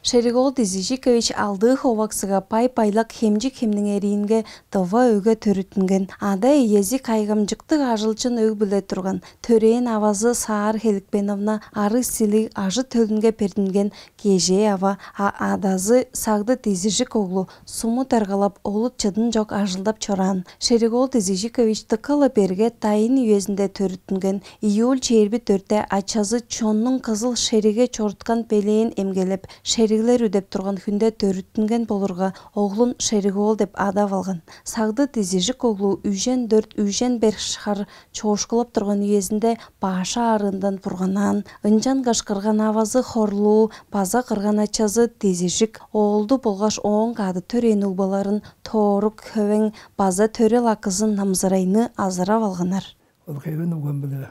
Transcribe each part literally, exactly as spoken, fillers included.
Шериголд Изижикович алдыы ховаксыга, бай-байлак хемчик хемниң эриинге дыва өге төрүттүнген. Ада-иези кайгамчыктыг ажылчын өг-бүле турган. Төрээн авазы Саар Хеликпеновна арыг-силиг ажы-төлүнге бердинген кежээ ава, а адазы Сагдыт Изижик оглу суму даргалап, олут-чыдын чок ажылдап чораан. Шериголд Изижикович дыка-ла берге дайын үезинде төрүттүнген. Июль чээрби дөртте ачазы чоннуң кызыл шеригге чоруткан белээн эмгелеп, шериглер үдеп турган хүнде төрүттүнген болурга, оглун Шериголд деп адап алган. Сагдыт Изижик оглу үжен дөрт, үжен беш хар чоокшулап турган үезинде баш аарыындан бурганаан. Ынчангаш кырган-авазы Хорлуу база кырган-ачазы Дизижик оолду болгаш ооң кады төрээн угбаларын Тоорук, Хөвең база төрел акызын Намзырайны азырап алганнар. Ол Хөвең угбам-биле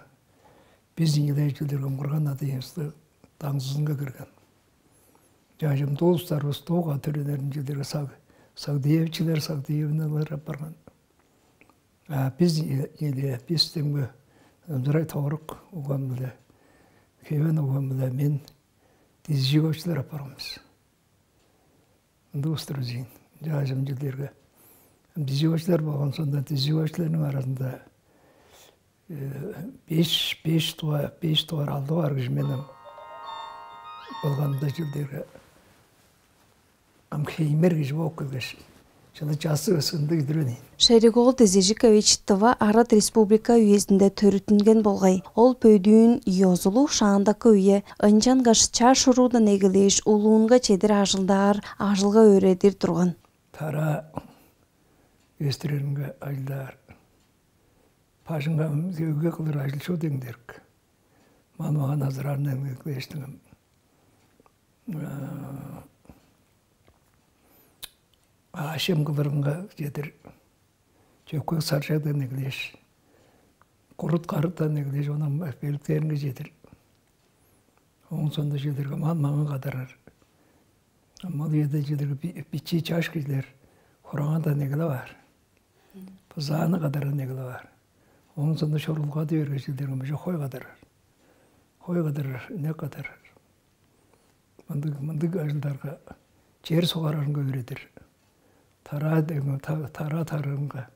бис ийилээчилдерге курган адыйывысты даңзызынга кирген. Чаажым доостарывыс дууга төрелеринчелерге саг сагдыевчилер, сагдыевналар апарган. А бис ийилээ, бис демги Намзырай Тоорук угбам-биле, Хөвең угбам-биле мен дизижиковчулар апарган бис. Ындыг устур үзейн. Чаажым чилдерге дизижиковчулар болган соонда дизижиковчуларның аразында беш беш дугаар, беш дугаар, алды дугаар кижи мен ам. Болганда чилдерге ам хеймер кижи бооп келгеш, чылы часы ысынды идирбейн. Шериголд Изижикович Тыва Арат Республика үезинде төрүттүнген болгай. Ол бөдүүн ёзулуг шаандакы үе, ынчангаш чаш шуруудан эгелээш улуунга чедир ажылдаар, ажылга өөредир турган. Тара өстүреринге ажылдаар. Бажыңга өге кылыр ажыл шо дең дерик. Ман маан азыраарны эңгеклээштиңем. Аашем кылырынга чедир чөккөг саржагдан эглээш, курут карыттан эглээш, онан беликтеринге чедир. Оон сонда чедирге ман маңын кадарар. Мал үеде чедирге бичии чаш кижилер хурагандан эгелеп аар. Бызааны кадаран эгелеп аар. Оон сонда шорулга дээрге чедирге мыжа хой кадарар. Хой кадарар, инек кадарар. Мындыг мындыг ажылдарга чер сугарарынга өөредир. Тараа тарыынга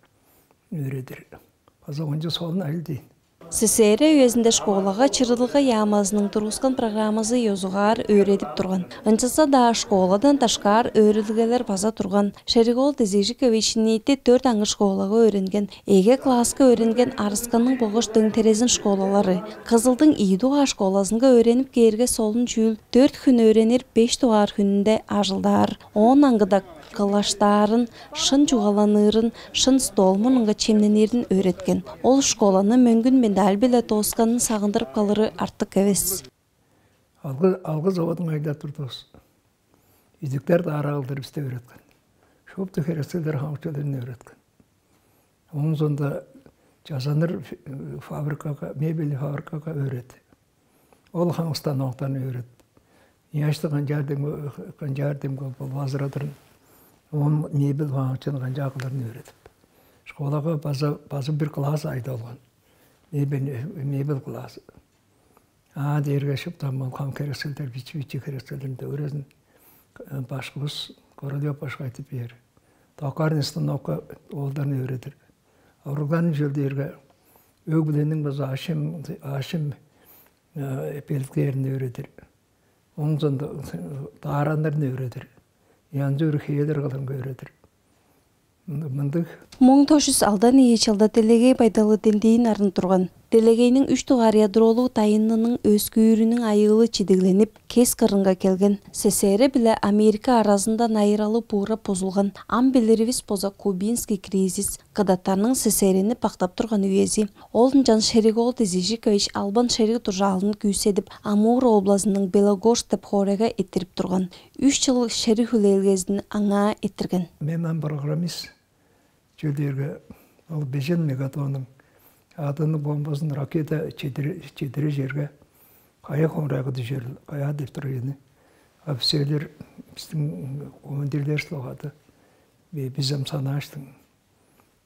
өөредир. База онча солун ажыл дейн. ССРЭ үезинде школага чырыдылга яамазының тургускан программазы ёзугаар өөредип турган. Ынчалза-даа школадан дашкаар өөрүлгелер база турган. Шериголд Изижикович ниити дөрт аңгы школага өөренген. Эге класска өөренген Арысканның болгаш Дөңтерезин школалары, Кызылдың ийи дугаар школазынга өөренип кээрге солун чүүл дөрт хүн өөренир, беш дугаар хүнүнде ажылдаар. Оон аңгыда кылаштаарын, шын чугааланыырын, шын стол мурнунга чемнениирин өөреткен. Ол школаны мөңгүн медаль-биле доосканын сагындырып калыры артык эвес. Алгы алгы заводун айлап турдувус. Идиктер даарагылдыр бисте өөреткен. Шупту херекселдер хамчыларын өөреткен. Оон сонда чазаныр фабрикага, мебель фабрикага өөрет. Ол хаңыстан оңтан өөрет. Ыяшты канчаар демге канчаар демге болбазырадырын, он мебель фабриканы канчаа кылырын өөредип. Школага база база бир класс айда болган. Мебель мебель класс. Аа дээрге шыптан болган херекселдер бичи бичи херекселдеринде өөрезин башкыбыз Королев башка айтып бээр. Токарный станокка оолдарны өөредир. Уругларны чөлдээрге өг-бүлениң база аъшым аъшым белдиктерин өөредир. Оңзон даараннарын өөредир. Янзы-өөр хээлер кылырынга өөредир. Мындыг. Муң тошус алдан ийи чылда делегей байдалы дендейин арын турган. Делегейниң үч дугаар ядролуг дайынының өскүүрүнүң айыылы чидигленип, кес кырынга келген. ССРЭ биле Америка аразында найыралы буурап бузулган. Ам билиривис боза кубинский кризис, кыдаттарның ССРЭ-ни бактап турган үези. Ол ынчан Шериголд Изижикович албан шериг дужаалын күүседип, Амур облазының Белогорск деп хоорайга эрттирип турган. Үш чыл шериг хүлээлгезин аңаа эрттирген. Мен ам программист чүл дээрге ол бежен мегатоннуң адыны бомбазын ракета чедире черге кая хоңрайга дүжер кая деп тур эни. Офицерлер биздин командирлер слогады. Биз ам санааштың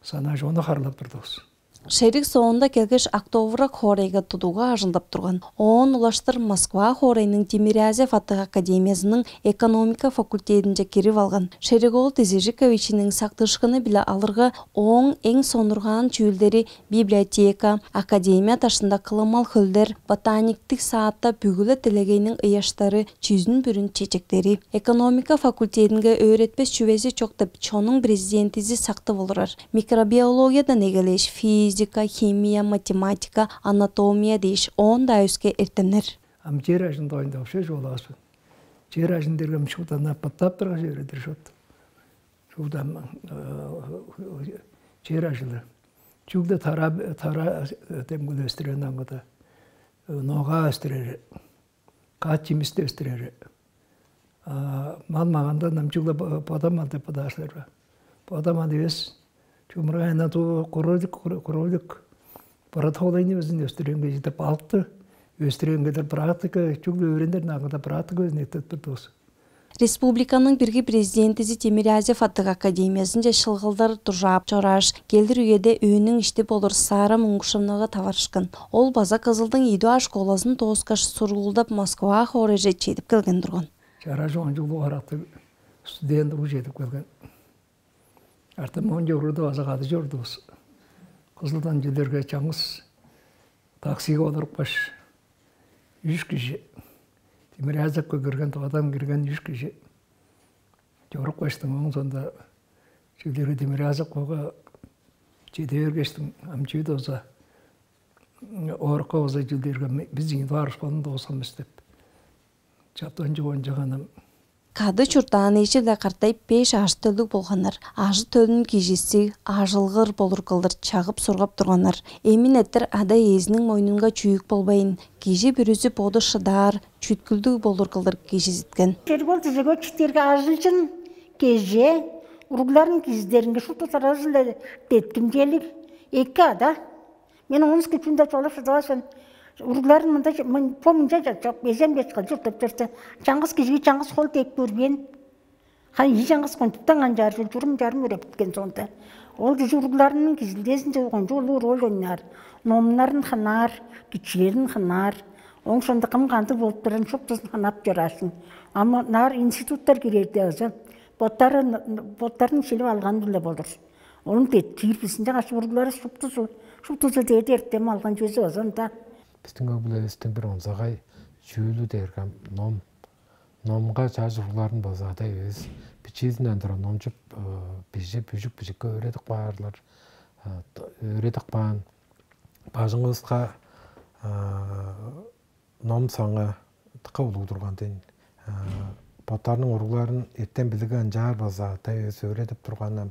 санааш ону харлап турдувус. Шериг соонда келгеш, Октябрь хоорайга тудугга ажылдап турган. Оон улаштыр Москва хоорайның Тимирязев аттыг академиязының экономика факультединче кирип алган. Шериг-оол Дезижиковичиниң сактыышкыны-биле алырга, ооң эң сонургаан чүүлдери: библиотека, академия даштында кылымал хөлдер, ботаниктиг саатта бүгү-ле делегейниң ыяштары, чүзүн-бүрүн чечектери. Экономика факультединге өөретпес чүвези чок деп чонуң президентизи сактып олурар. Микробиологиядан эгелээш, физика, химия, математика, анатомия дээш, оон-даа өске эртемнер. Ам чер ажын доойнда вообще чугаалавас мен. Чер ажын дергем шуптанна быттап тургаш өөредир шот. Шуптам чер ажылы. Чүгле тара тара демгүл өстүрен аңгыда, нога өстүрери, каът чимисти өстүрери. Мал-магандан ам чүгле бода мал деп бодаашлар ба? Бода мал эвес. Чумургайна туу кролик, кролик, боротхоолайны өзүн өстүрөөн кижи деп алыкты өстүрөөн кедер практика чүгле өөрендер нагыда практика өзүн эттетип турдувус. Республиканың бирги президентизи Тимирязев аттыг академиязынче шылгалдар дужаап чорааш, келир үеде өөнүң ишти болур Сара Муңгушевнага таварышкан. Ол база Кызылдың Идуа школазын дооскаш, сургуулдап Москва хоорайже чедип келген турган. Чаражы ончуглуг арактыг студент уруг чедип келген. Артымонче урууда база кады чордувус. Кызылдан чүлерге чаңгыс таксиге олурупкаш, үш кижи, Тимирязевке кирген, Тывадан кирген үш кижи чорупкаштың, ооң соонда чүлерге Тимирязевкага чеде бергештиң, ам чүү доза оорукка база чүлерге биз ийин баарышконун доозган бис деп. Чаптан чугуун чыганым. Кады чурттаан эжи-биле картайып, беш ажы-төлдүг болганнар. Ажы-төлүн кижизи ажылгыр болур кылдыр чагып-сургап турганнар. Эмин эртер ада-иезиниң мойнунга чүүк болбайн, кижи бүрүзү боду шыдаар, чүткүлдүг болур кылдыр кижизиткен. Чергел тизеге читирге ажылчын кеже уругларын кижиздеринге шупту саразы-ла деткимчелиг эки ада. Мен он күчүнде чолуп шыдавас мен. Уругларын мында бо мынча чок, безен беш кылчы деп чорса, чаңгыс кижиге чаңгыс хол деп көрбээн. Хай ийи чаңгыс кончуктан канчаар чурум чарым өреп биткен соонда, ол кижи уругларының кижизидезинче кончуг улуу роль ойнаар. Номнарын хынаар, кичээрин хынаар. Оң шында кым кандыг болуп турарын шуптузун хынап чораашын. Ама наар институттар кирерде азы боттары боттарын шилип алган-биле болур. Ону деткиир бис ынчангаш уруглары шуптузу, шуптузу дээди эртем алган чүвези база ында. Биздиң өг-бүлевистиң бир онзагай чүүлү дээрге ам ном. Номга чаш уругларын база ада эвес бичиизинден тура номчуп, бижип, үжүк бижикке өөредип каарлар, өөредип каан. Бажыңывыска ном саңы дыка улуг турган ден. Боттарының уругларын эртен билиги ынчаар база ада эвес өөредип турганын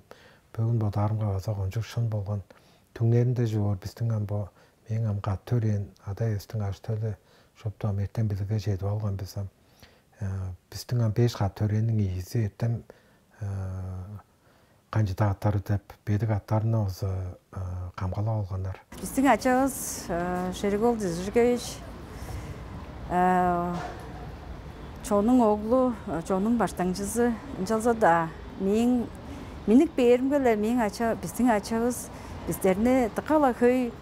бөгүн бодаарымга база кончуг шын болган. Түңнеринде чугуур биздиң ам бо мээң ам кат төрээн ада эвистиң ажы-төлү шупту ам эртен билиге чедип алган бис ам. Биздиң ам беш кат төрээниң ийизи эртен кандидаттары деп бедик аттарны база камгалап алганнар. Биздиң ачавыс Шеригол Дизижикович чонуң оглу, чонуң баштаңчызы. Ынчалза-даа мээң миннип бээримге-ле мээң ача биздиң ачавыс бистерни дыка-ла хөй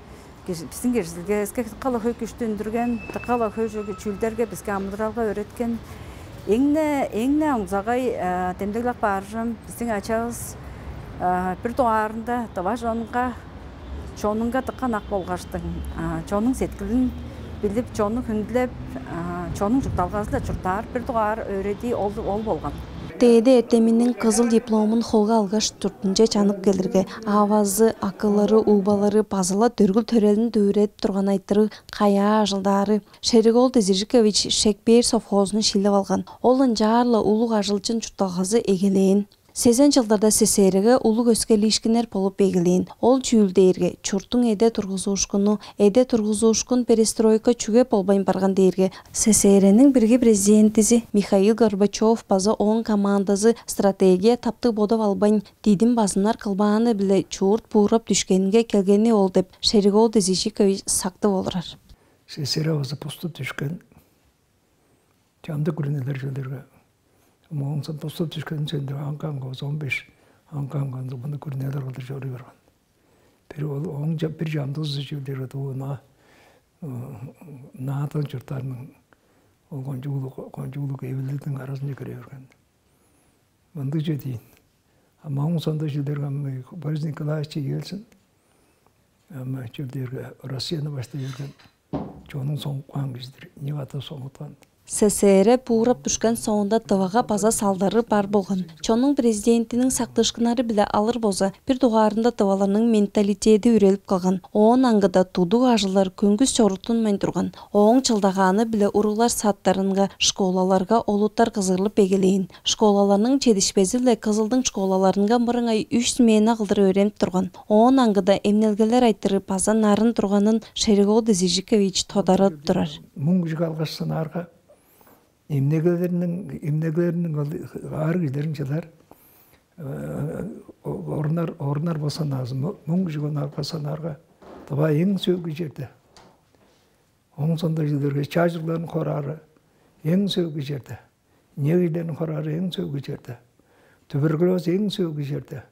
биздиң киржилгевиске дыка-ла хөй күштү үндүрген, дыка-ла хөй чүүлдерге биске амыдыралга өөреткен. Эң-не эң-не оңзагай демдеглеп бааржам биздиң ачавыс бир дугаарында дыва чонга чонунга дыка ынак болгаштың, чонуң сеткилин билип, чонну хүндүлеп, чонуң чуртталгазы-ла чурттаар бир дугаар өөредии ол ол болган. Дээди эртеминиң кызыл дипломун холга алгаш, туртунче чанып келирге, авазы, акылары, уубалары база-ла дөргүл төрелин дүвүредип турган айтырыг каяа ажылдаары. Шеригол Дезижикович Шекпээр совхозун шилип алган. Ол ынчаар-ла улуг ажылчын чуртталгазы эгелээн. Сезен чылдарда СССР-ге улуг өскерлиишкиннер болуп эгелээн. Ол чүүл дээрге чурттуң эде тургузуушкуну, эде тургузуушкун перестройка чүге болбайн барган дээрге СССР-ниң бирги президентизи Михаил Горбачев база ооң командазы стратегия таптыг бодап албайн, дидим базынар кылбааны-биле чуурт буурап дүшкенинге келгени ол деп Шеригол Дезижикович сактып олурар. СССР база буступ дүшкен чамдык күрүнелер чүвелерге моңза буступ дүшкен сөндүр аңкаан кооз он беш аңкаан кооз муну күрүнелер кылдыр чоруй барган. Ол оң бир чамдыызы чүүлдерге дуу на наадын чурттарның ол кончуулуг кончуулуг эвилелдиң аразынче кире берген. Мындыгче дейин. А моң сонда чилдерге Борис Николаевич Ельцин ама чилдерге Россияны баштай берген чонуң соңуп каан кижидир. Ийи катап соңуткан. С С Р буурап дүшкен соонда тывага база салдары бар болган. Чонуң президентиниң сактыышкыннары-биле алыр болза, бир дугаарында тываларның менталитеди үрелип калган. Оон аңгыда тудуг ажылдар көңгүс чоруттунмайн турган. Ооң чылдагааны-биле уруглар садтарынга, школаларга олуттар кызырлып эгелээн. Школаларның чедишпези-биле Кызылдың школаларынга мырыңай үш смена кылдыр өөренип турган. Оон аңгыда эмнелгелер айтыры база нарын турганын Шереголу Дезижикович тодарадып турар. Муң кижиге алгаш санаарга, эмнегелерниң эмнегелерниң аар кижилерин чыдар орунар орунар болса назым муң кижиге алгаш санаарга, тыва эң сөөлгү черде. Оң сонда чилерге чажыгларын хорары эң сөөлгү черде. Негийлерин хорары эң сөөлгү черде. Туберкулез эң сөөлгү черде.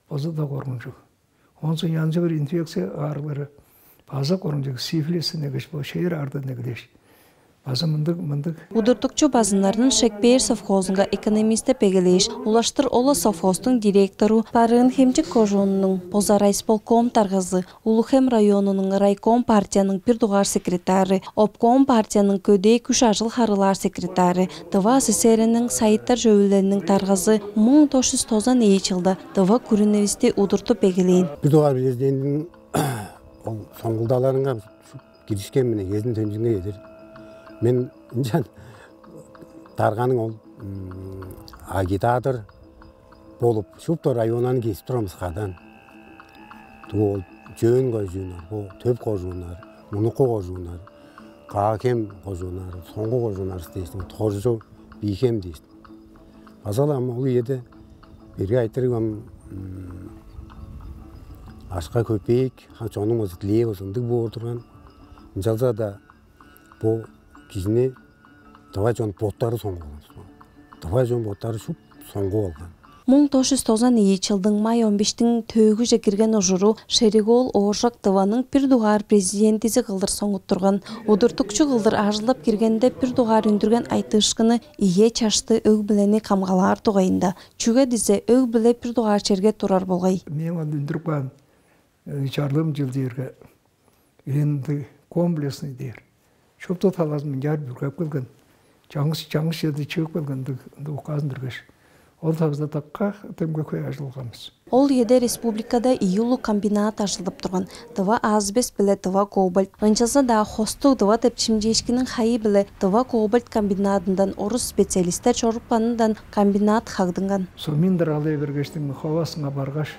База да коргунчуг. Онсо янзы бир инфекция аарыглары база коргунчуг, сифилис негеш бо шээр аардан негелеш. База мындыг мындыг. Удуртукчу базыннарын Шекпээр совхозунга экономисте бегелээш, улаштыр ола совхозтуң директору Барыын Хемчик кожуунунуң боза райсполком даргазы, Улуг-Хем районунуң райком партияның бир дугаар секретары, обком партияның көдээ күш ажыл харылаар секретары, Тыва СССР-ниң сайыттар жөвүлелиниң даргазы муң тос чүс тозан ийи чылда тыва күрүневисти удуртуп эгелээн. Бир дугаар президентиниң ол соңгулдаларынга киришкен мына эзин төнчүнге чедир. Мен ынчан дарганың ол агитатор болуп, шупту районнарны кезип турган бис кадан. Дуу ол Чөөн кожууннар, бо Төп кожууннар, Мунуку кожууннар, Каа-Хем кожууннар, Соңгу кожууннар дээштиң, Торжу, Бии-Хем дээштиң. База-ла ам ол үеде берге айтырыг ам ашка көпеек, ха чонуң болза дилээ болза ындыг боор турган. Ынчалза-даа бо кижини тыва чон боттары соңгуп алган. Тыва чон боттары шуп соңгуп алган. Муң тос чүс тозан ийи чылдың май он бештиң төөгүже кирген ужуру Шеригол Ооржак Тываның бир дугаар президентизи кылдыр соңуттурган. Удуртукчу кылдыр ажылдап киргенде бир дугаар үндүрген айтыышкыны ийе чашты өг-бүлени камгалаар дугайында. Чүге дизе өг-бүле бир дугаар черге турар болгай. Мен аны үндүрүп каан чарлыым чыл дээрге энди комплексный дээр. Шупту талазын мынчаар бүргеп келген, чаңгыс чаңгыс черде чыып келген ындыг указын дүргеш, ол тавызда дакка демге хөй ажылганмыз. Ол үеде республикада ийи улуг комбинат ажылдап турган: Тыва Азбест биле Тыва Кобальт. Ынчалза-даа хостуг Тыва деп чимчээшкиниң хайы-биле Тыва Кобальт комбинадындан орус специалисттер чорупканындан комбинат хагдынган. Суминдер алай бергештиң ховасынга баргаш,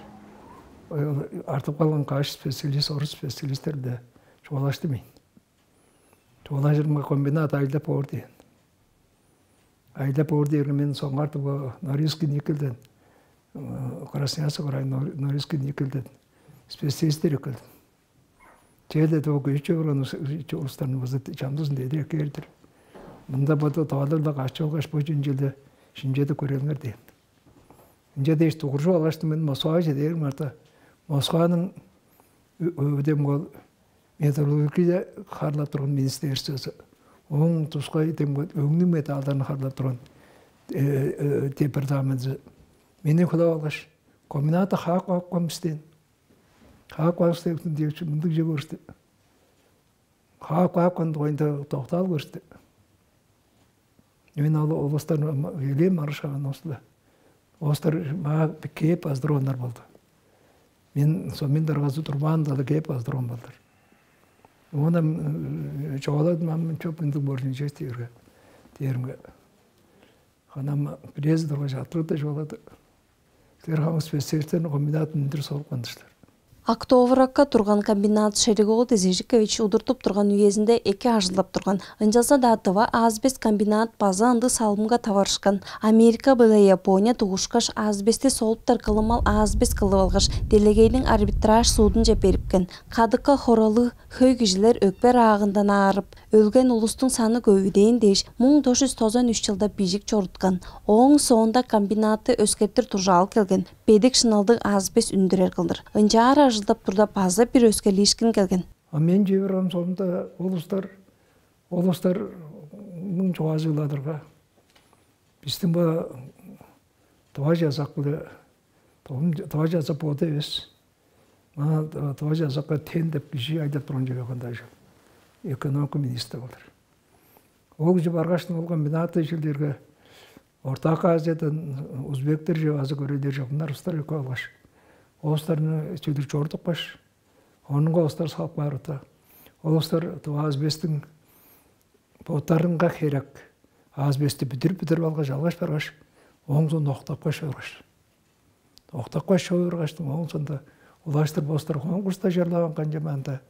артып калган каш специалист, орус специалисттер-биле чугаалаштым мен. Чугаалажырымга комбинат айылдап боор дээн. Айылдап боор дээрге мен соңгаар Норильский никельден, Красноярск край Норильский никельден специалисттер эккелдим. Чээлде доо көжүп чыгырган улустарны база чамдызын дедир эккээрдир. Мында боду тоолур-ла качып алгаш, бо чүнчелде шимчеде көрелиңер дээн. Ынча дээш дугуржуп алгаштың мен Москвага чедээрим арта Москваның өдем ол металлургия харлап турган министерствосы, ооң тускай демге өңнүң металлдарын харлап турган департаменти мени хулап алгаш, комбината хаап каапкан бистен. Хаап каапкан деп мындыг же көрүштү. Хаап каапкан дугайында доктаал көрүштү. Мен ол улустан элээн марышкаган улустар. Улустар маа кээп аздырууннар болду. Мен сомин даргазы турбаан дала кээп аздыруун болдур. Оон чугааладым ам чоп мындыг боржун чест дээрге дээримге. Ханам бирээзи тургаш атрыта чугаалады. Силер хамык специалисттерни комбинатын үндүр солупкан силер. Октовракка турган комбинат Шериголу Дезижикович удуртуп турган үезинде эки ажылдап турган. Ынчалза-даа Тыва Азбест комбинат база ындыг салымга таварышкан. Америка биле Япония дугушкаш, азбести солуптар кылымал азбест кылып алгаш, делегейниң арбитраж судунче берипкен. Кадыкка хоралыг хөй кижилер өкпе раагындан аарып, өлген улустуң саны көвүдээн дээш, муң тос чүс тозан үш чылда бижик чоруткан. Ооң соонда комбинатты өскертир дужаал келген, бедик шыналдыг азбест үндүрер кылдыр. Ынчаар ажылдап турда база бир өскерлиишкин келген. А мен чыырам соонда ол улустар, ол улустарның чугаазы ыладырга, бистиң бо тыва чазак биле, тыва чазак боду эвес. Мана тыва чазакка тен деп кижи айдап турган чүве кандай чыл. Экономика министри болдур. Ол кижи баргаш, ол комбинатты чилдерге Ортак Азиядан узбектер же азы көрээлер чок, мынар устар эккеп алгаш, оостарны чедир чорудупкаш, онунга оостар салып каар ытта. Ол оостар тыва азбестиң боттарынга херек азбести бүдүрүп-бүдүрүп алгаш, алгаш баргаш, оон соң октапкаш баргаш. Октапкаш чоруй баргаштың, оон соонда улаштыр бостар конкурста чорлаган канчамаанда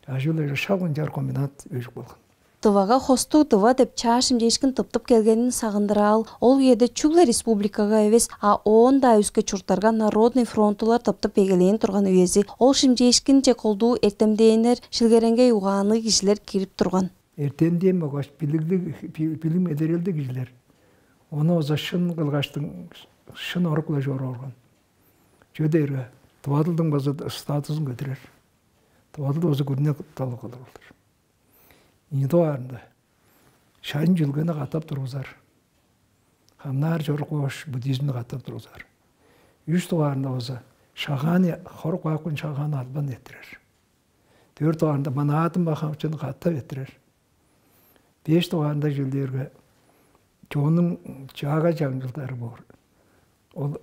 ажыл-эже шак ынчаар комбинат өжүп калган. Тывага хостуг тыва деп чаа шимчээшкин тыптып келгенин сагындыраал, ол үеде чүгле республикага эвес, а оон-даа өске чурттарга народный фронтулар тыптып эгелээн турган үези. Ол шимчээшкинче колдуу эртемдээннер, шилгереңгей угаанныг кижилер кирип турган. Эртемдээн болгаш билиглиг, билиг медерелдиг кижилер ону оза шын кылгаштың, шын орук-ла чоруп орган. Чүге дээрге тывадылдың база статузун көдүрер. Тывадыл база күрүне талып калыр болур. Ийи дугаарында шайн чүлгени катап тургузар. Хамнаар чорук болгаш буддизмни катап тургузар. Үш дугаарында база шагааны, хорук баакын шагааны албан еттирер. Дөрт дугаарында манаадын бахамчын катап еттирер. Беш дугаарында чүлдээрге чонуң чаага чаңчылдары боор. Ол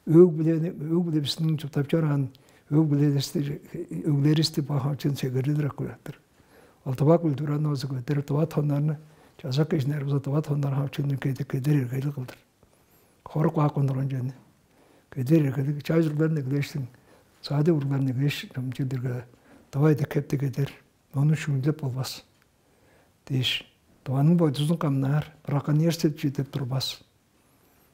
өг-бүлени, өг-бүле бистиң чурттап чораан өг-бүлеривисти, өглеривисти бахамчын сегерледир аккуяттыр. Ол тыва культураны оозу көдүрүп, тыва тоннарны чазак кижинер болза, тыва тоннар хамчынын кедер эргели кылдыр. Хорук каап кондурган чүвени кедер эргели, чай уругларын эглээштиң, саадыг уругларын эглээш, чемчилдирге, тыва эдеккепти кедер, ону шүүндеп болбас дээш, тываның бойдузун камнаар, браконьерствочу деп турбас.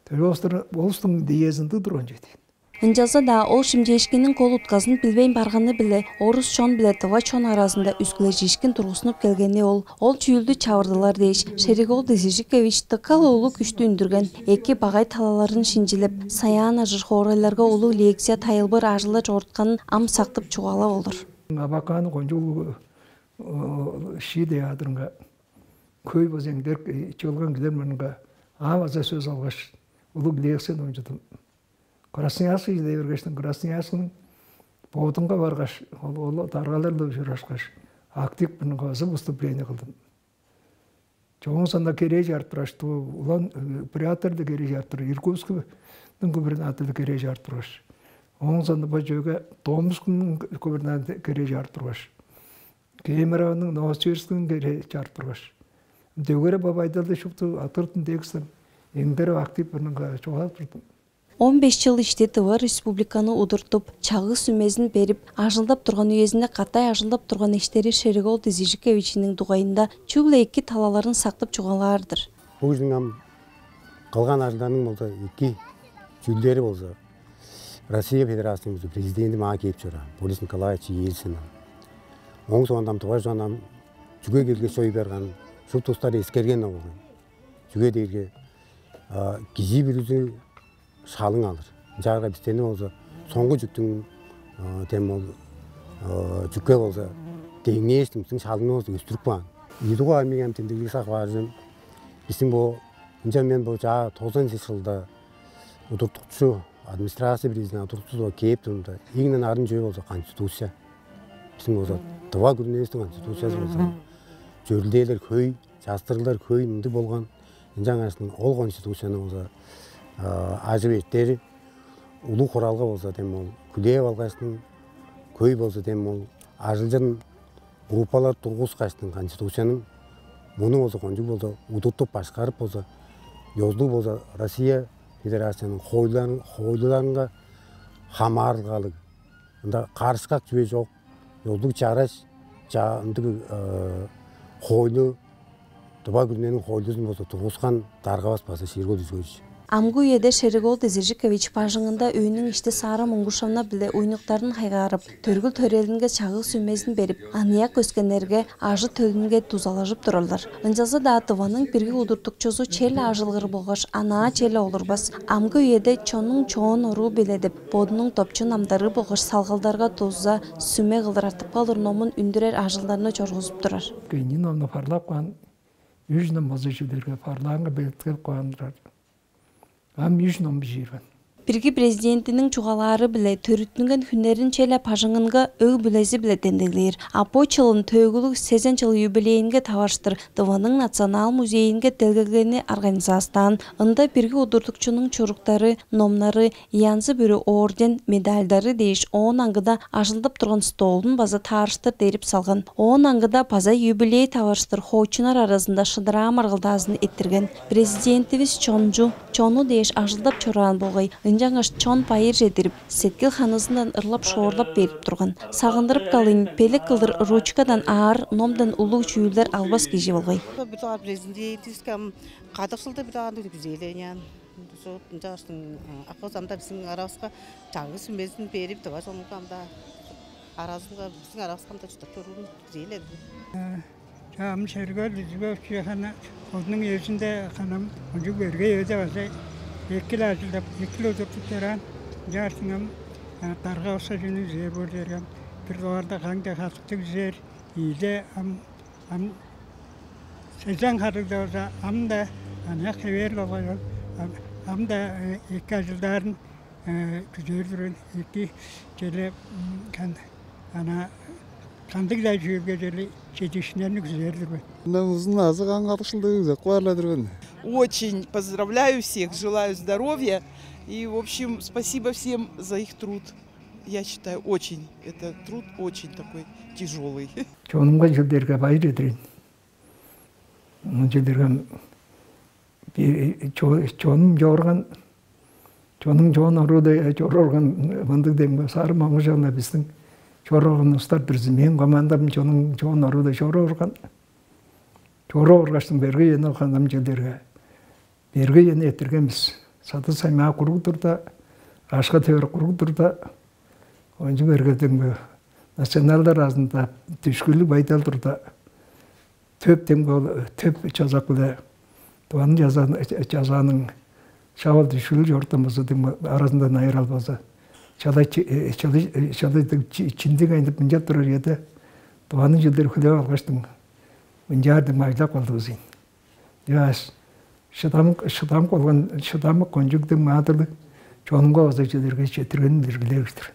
Төре болустар болустуң диезинде турган чедиин. Ынчалза-даа ол шимчээшкинниң кол утказын билбейн барганы-биле орус чон биле тыва чон аразында үскүлежиишкин тургузунуп келгени ол. Ол чүүлдү чавырдылар дээш, Шериг-оол Дизижикович дыка-ла улуг күштү үндүрген, эки багай талаларын шинчилеп, саяан ажыр хоорайларга улуг лекция, тайылбыр ажылдар чорутканын ам сактып чугаалап олур. Абаканы кончуг улуг шии театрынга хөй база эңдерик чыылган килер мурнунга ам база сөс алгаш, улуг лекция номчудум. Красноярскиже дей бергештен, Красноярскиниң бодунга баргаш, ол, ол даргалар-ла ужурашкаш, актив мурнунга база выступление кылдым. Чогун санда керээ чарып тургаш, улан Буряттарда керээ чарып турар, Иркутскиниң губернаторда керээ чарып тургаш, ооң санда бо чөге Томскунуң губернаторда керээ чарып тургаш, Кемеровоның, Новосибирскиниң керээ чарып тургаш, дөгере бо байдалды шупту атыртын дегистен эңдереп актив мурнунга чугаалап турдум. Он беш чыл ишти Тыва Республиканы удуртуп, чагыг-сүмезин берип, ажылдап турган үезинде катай ажылдап турган эштери Шериг-оол Дизижиковичиниң дугайында чүгле эки талаларын сактып чугаалаар-дыр. Бо кижиниң ам кылган ажылдарының болза эки чүүлдери болза, Россия Федерацияның президенти маа кээп чораан, Борис Николаевич Ельцин. Ооң соонда ам тыва чон ам чүге келгеш чоруй барган, шупту улустар эскерген болган. Чүге дээрге кижи бүрүзү шалың алыр. Ынчаарга бистени болза соңгу чүктүң, дем ол чүкке болза деңнээштиң, бистиң шалыңны болза өстүрүп каан. Ийи дугаар мээң ам демдеглиг сак баарым, бистиң бо, ынчан мен бо чаа тозан сес чылда удуртукчу, администрация президентиниң удуртукчузу кээп турумда, эң-не нарын чүве болза конституция. Бистиң болза тыва күрүневистиң конституциязы болза, чөрүлдээлер хөй, частырыглар хөй мындыг болган. Ынчангаш ол конституцияны болза ажып эртери улуг хуралга болза дем ол хүлээп алгаштың, хөй болза дем ол ажылчын группалар тургускаштың конституцияның, муну болза кончуг болза удуртуп башкарып болза, ёзулуг болза Россия Федерацияның хоойлуларын, хоойлуларынга хамаарылгалыг, ында карышкак чүве чок, ёзулуг чараш, ча ындыг хоойлу, тыва күрүнениң хоойлузун болза тургускан даргавас база Шериг-оол Дизижикович. Амгы үеде Шерегол Дезижикович бажыңында өөнүң ишти Сара Муңгушевна биле уйнуктарын хайгаарып, төргүл төрелинге чагыг сүмезин берип, аныяк өскеннерге ажы-төлүнге дузалажып турарлар. Ынчалза-даа Тываның бирги удуртукчузу чел аажылгыр болгаш анаа чел олурбас, амгы үеде чоннуң чоон оруу биле деп бодунуң допчу намдары болгаш салгалдарга дуза сүме кылдыр артып калыр номун үндүрер ажылдарны чоргузуп турар. Кыйнын ону парлап каан үжүнүн база чүдерге парлаанга белеткелип каан турар. Ам үш ном бижиирген. Бирги президентиниң чугаалаары-биле төрүттүнген хүннеринче-ле бажыңынга өг-бүлези-биле демдеглээр. А бо чылын төөгүлүг сезен чыл юбилейинге таваштыр Тываның Национал музейинге делгелгени организастаан. Ында бирги удуртукчунуң чуруктары, номнары, янзы-бүрү орден, медальдары дээш оон аңгыда ажылдап турган столун база таарыштыр дерип салган. Оон аңгыда база юбилей таваштыр хоочунар аразында шыдыраа маргылдаазын эттирген. Президентивис чончу, чону дээш ажылдап чораан болгай, ынчангаш чон байыр чедирип, сеткил ханызындан ырлап шоорлап берип турган. Сагындырып калыйн, белек кылдыр ручкадан аар, номдан улуг чүүлдер албас кижи болгай. Бир дугаар президентивиске ам кадыкшылды бир дугаар күзээлээн. Ынчаштың акыл замда биздин арабызга чаңгыс сүмезин берип, дыва чонунга ам-даа аразынга, биздин арабыска ам-даа чурттап чоруур күзээледим. Чаа, ам Шергөл Лизигович хана бодунуң эжинде ханам ончуг берге эведе база экил ажылдап, экил удуртуп чораан. Ынчаштың ам дарга оса чүнү зээр боор дээрге, ам бир дугаарда каң-да кадыктыг зээр, ийде ам ам сезен харыгда болза, ам-да аныяк хевээр болгай ол. Ам-да эки ажылдаарын күзээр турган, эки чеде ана кандыг-даа чүүлге чеде чедиишиннерни күзээр турган. Мындан узун азы каң кадыкшылдыг күзеп каар-ла турган. Очень поздравляю всех, желаю здоровья и, в общем, спасибо всем за их труд. Я считаю, очень, это труд очень такой тяжелый. Чонумга чүл дээрге байыр эдирин. Ынча дээрге чонум чорган, чонуң чоон орууда чорорган мындыг дең Сарым Моңгужевна биздин чорорган устар бирзи. Мен командам чонуң чоон орууда чорорган. Чороргаштың берге эни кандам чүл дээрге берге эни эттирген бис. Сады саймаа куруг турда, ашка тевер куруг турда, ончу бергедиң бе националдар аразында түшкүлүг байдал турда, төп дең бол төп чазак биле Тываның чазааның шавал дүшүлү чорудамызы дең аразында найырал болза, чалай чалай чиндиг айнып мынчап турар эде. Тываның чылдыр хүлээп алгаштың мынчаар дең айлап калдывызын. Яаш шыдамык шыдамык болган шыдамык кончуг дең маадырлыг чонунга база чедерге четиргенин билгилээвис-тир.